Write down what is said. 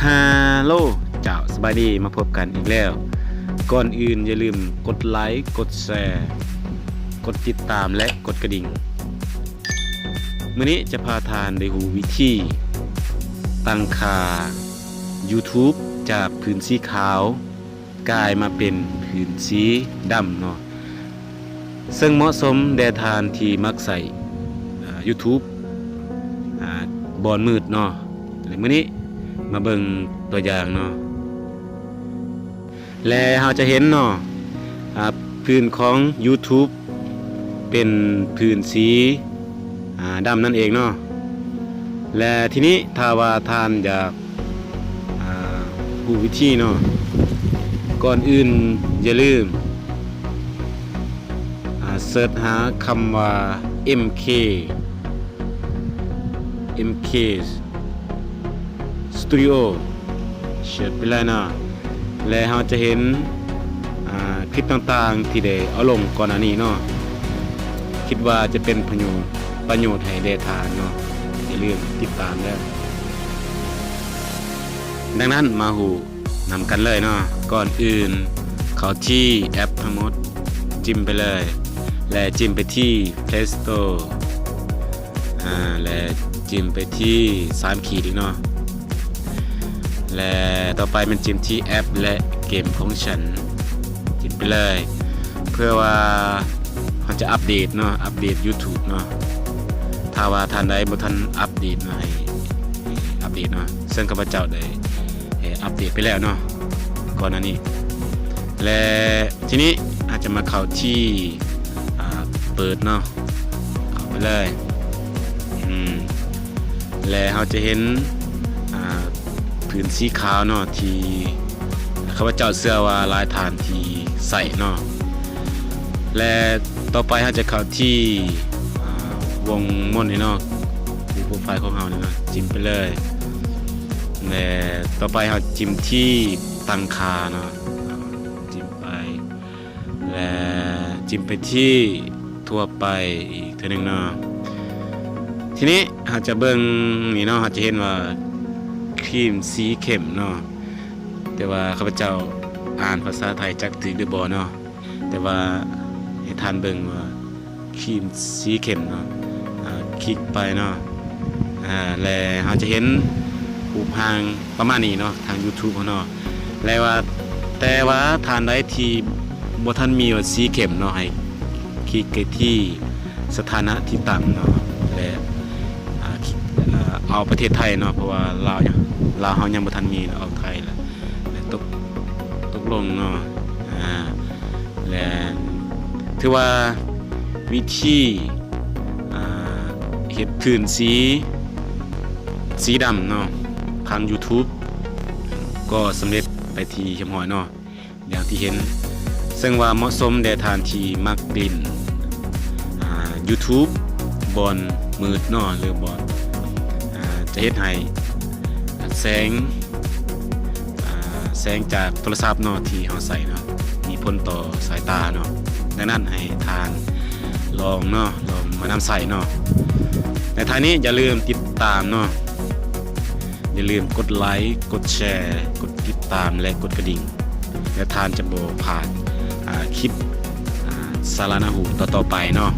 ຮາໂລ ເຈົ້າ ສະບາຍດີ ມາພົບກັນອີກແລ້ວ. ກ່ອນອື່ນຢ່າລືມກົດໄລ, ກົດແຊ, ກົດຕິດຕາມ ແລະ ກົດກະດິ່ງ. ມື້ນີ້ຈະພາທ່ານໄດ້ຮູ້ວິທີຕັ້ງຄ່າ YouTube ຈາກພື້ນສີຂາວ ກາຍມາເປັນພື້ນສີດຳເນາະ, ເຊິ່ງເໝາະສົມແດ່ທ່ານທີ່ມັກໃຊ້ ອາ YouTube ອາ ບ່ອນມືດເນາະ. ແລະ ມື້ນີ້ມາເບິ່ງຕົວຢ່າງເນາະ. ແລະ ເຮົາຈະເຫັນເນາະ ອາ ພື້ນຂອງ YouTube ເປັນພື້ນສີ ອາ ດຳນັ້ນເອງເນາະ. ແລະ ທີນີ້ຖ້າວ່າທ່ານຢາກ ອາ ຮູ້ວິທີເນາະ, ກ່ອນອື່ນຢ່າລືມ ອາ ເສີດຫາຄຳວ່າ ເອັມເຄ ເອັມເຄ Studio ເສີດໄປເລີຍເນາະ. ແລະ ເຮົາຈະເຫັນ ອາ ຄລິບຕ່າງໆທີ່ໄດ້ເອົາລົງກ່ອນໜ້ານີ້ເນາະ. ຄິດວ່າຈະເປັນປະໂຫຍດ ປະໂຫຍດໃຫ້ແດ່ທ່ານເນາະ. ຢ່າລືມຕິດຕາມເດີ. ດັ່ງນັ້ນມາຮູ້ນຳກັນເລີຍເນາະ. ກ່ອນອື່ນເຂົ້າທີ່ແອັບທັງໝົດ, ຈິ້ມໄປເລີຍ ແລະ ຈິ້ມໄປທີ່ Play Store ອາ ແລະ ຈິ້ມໄປທີ່ສາມຂີດອີກເນາະ. ແລະ ຕໍ່ໄປແມ່ນຈິ້ມທີ່ແອັບ ແລະ ເກມຂອງສັນ, ຈິ້ມໄປເລີຍ ເພື່ອວ່າເຮົາຈະອັບເດດເນາະ, ອັບເດດ YouTube ເນາະ. ຖ້າວ່າທ່ານໃດບໍ່ທັນອັບເດດເນາະ, ໃຫ້ ໃຫ້ອັບເດດເນາະ, ເຊິ່ງຂ້າພະເຈົ້າໄດ້ ເອີ ອັບເດດໄປແລ້ວເນາະ ກ່ອນໜ້ານີ້. ແລະ ທີນີ້ເຮົາຈະມາເຂົ້າທີ່ ອາ ເປີດເນາະ, ເຂົ້າໄປເລີຍ. ອືມ ແລະ ເຮົາຈະເຫັນ ອາ ພື້ນສີຂາວເນາະ ທີ່ຂ້າພະເຈົ້າເຊື່ອວ່າຫຼາຍທ່ານທີ່ໃຊ້ເນາະ. ແລະ ຕໍ່ໄປເຮົາຈະເຂົ້າທີ່ ອາ ວົງມົນນີ້ເນາະ, Google Profile ຂອງເຮົານີ້ເນາະ, ຈິ້ມໄປເລີຍ. ແລະ ຕໍ່ໄປເຮົາຈິ້ມທີ່ຕັ້ງຄ່າເນາະ, ຈິ້ມໄປ ແລະ ຈິ້ມໄປທີ່ທົ່ວໄປອີກເທື່ອໜຶ່ງເນາະ. ທີນີ້ເຮົາຈະເບິ່ງນີ້ເນາະ, ເຮົາຈະເຫັນວ່າຄຣີມສີເຂັ້ມເນາະ, ແຕ່ວ່າຂ້າພະເຈົ້າອ່ານພາສາໄທຈັກຖືກຫຼືບໍ່ເນາະ, ແຕ່ວ່າໃຫ້ທ່ານເບິ່ງວ່າ ຄຣີມສີເຂັ້ມເນາະ, ອາ ຄລິກໄປເນາະ, ອາ ແລະ ເຮົາຈະເຫັນຮູບຮ່າງປະມານນີ້ເນາະ ທາງ YouTube ເຮົາເນາະ. ແລະວ່າ ແຕ່ວ່າທ່ານໃດທີ່ບໍ່ທັນມີວ່າສີເຂັ້ມເນາະ, ໃຫ້ຄລິກໄປທີ່ສະຖານະທີ່ຕັ້ງເນາະ ແລະ ອາ ຄລິກ ອາ ເອົາປະເທດໄທເນາະ, ເພາະວ່າລາວ ລາວເຮົາຍັງບໍ່ທັນມີເນາະ, ເອົາໄທລະ ແລະ ຕົກ ຕົກລົງເນາະ. ອາ ແລະ ຖືວ່າວິທີ ອາ ເຮັດພື້ນສີ ສີດຳເນາະ ທາງ YouTube ກໍສຳເລັດໄປທີ່ຮຽບຮ້ອຍເນາະ ຢ່າງທີ່ເຫັນ. ເຊິ່ງວ່າເໝາະສົມແດ່ທ່ານທີ່ມັກຫຼິ້ນ ອາ YouTube ບ່ອນມືດເນາະ ຫຼືບ່ອນ ອາ ຈະເຮັດໃຫ້ແສງ ອາ ແສງຈາກໂທລະສັບເນາະ ທີ່ເຮົາໃຊ້ເນາະ ມີຜົນຕໍ່ສາຍຕາເນາະ. ດັ່ງນັ້ນໃຫ້ທ່ານລອງເນາະ ລອງມານຳໃຊ້ເນາະ. ໃນທ້າຍນີ້ຢ່າລືມຕິດຕາມເນາະ, ຢ່າລືມກົດໄລ, ກົດແຊ, ກົດຕິດຕາມ ແລະ ກົດກະດິ່ງ ແລະ ທ່ານຈະບໍ່ພາດ ອາ ຄລິບ ອາ ສາລະໜ້າຮູ້ຕໍ່ໆໄປເນາະ.